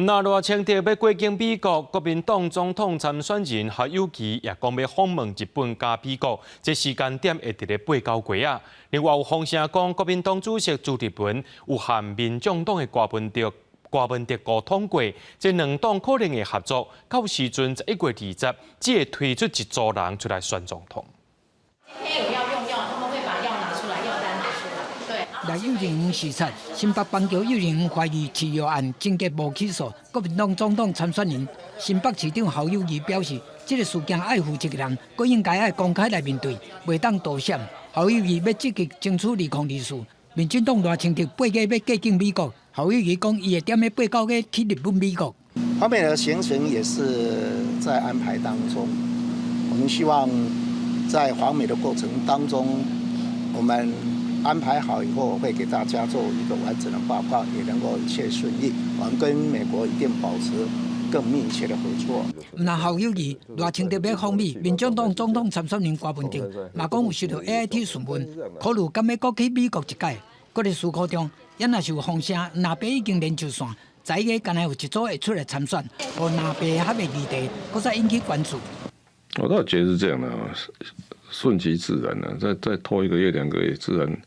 那賴清德欲過境美國，國民黨總統參選人侯友宜也講欲訪問日本佮美國，這時間點會佇咧八九月仔。另外有風聲講，國民黨主席朱立倫有和民眾黨的柯文哲、柯文哲溝通過，這兩黨可能會合作，到時陣11月20，只會推出一組人出來選總統。今天有要用藥，他們會把藥拿出來，藥單拿出來。對。來幼兒園視察，新北板橋幼兒園懷疑飼藥案偵結無起訴，國民黨總統參選人新北市長侯友宜表示，這个事件愛負責任，閣應該愛公開來面對，袂當躲閃。侯友宜欲積極爭取2024，民進黨賴清德8月欲過境美國，侯友宜講伊會踮咧八九月去日本、美國。訪美的行程也是在安排當中，我們希望在訪美的過程當中，我們安排好以後，會給大家做一個完整的報告，也能夠一切順利。我們跟美國一定保持更密切的合作。毋但侯友宜、賴清德欲訪美，民進黨總統參選人柯文哲嘛講有收到 AIT 詢問，考慮敢欲閣去美國一擺。閣咧思考中，也若是有風聲，藍白已經連成線，11月敢若有一組會出來參選，予藍白合的議題，閣再引起關注。我倒覺得是這樣的，順其自然啊，再拖一個月2個月，自然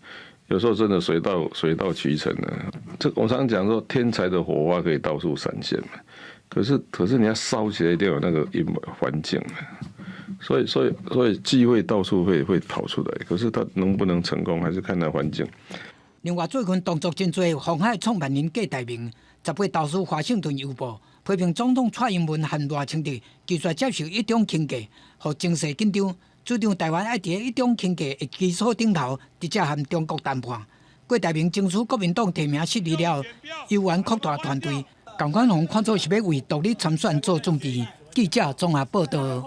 有時候真的水到渠成啊。這我常常講說，天才的火花可以到處閃現嘛，可是你要燒起來，一定有那個環境啊。所以機會到處會跑出來，可是他能不能成功，還是看那環境。另外，最近動作真濟，鴻海創辦人郭台銘18投書華盛頓郵報，批評總統蔡英文和賴清德拒絕接受一中傾價，予情勢緊張，主張台灣愛佇一中傾價的基礎頂頭，直接和中國談判。郭台銘爭取國民黨提名失利了後，猶原擴大團隊，仝款予人看做是欲為獨立參選做準備。記者綜合報導。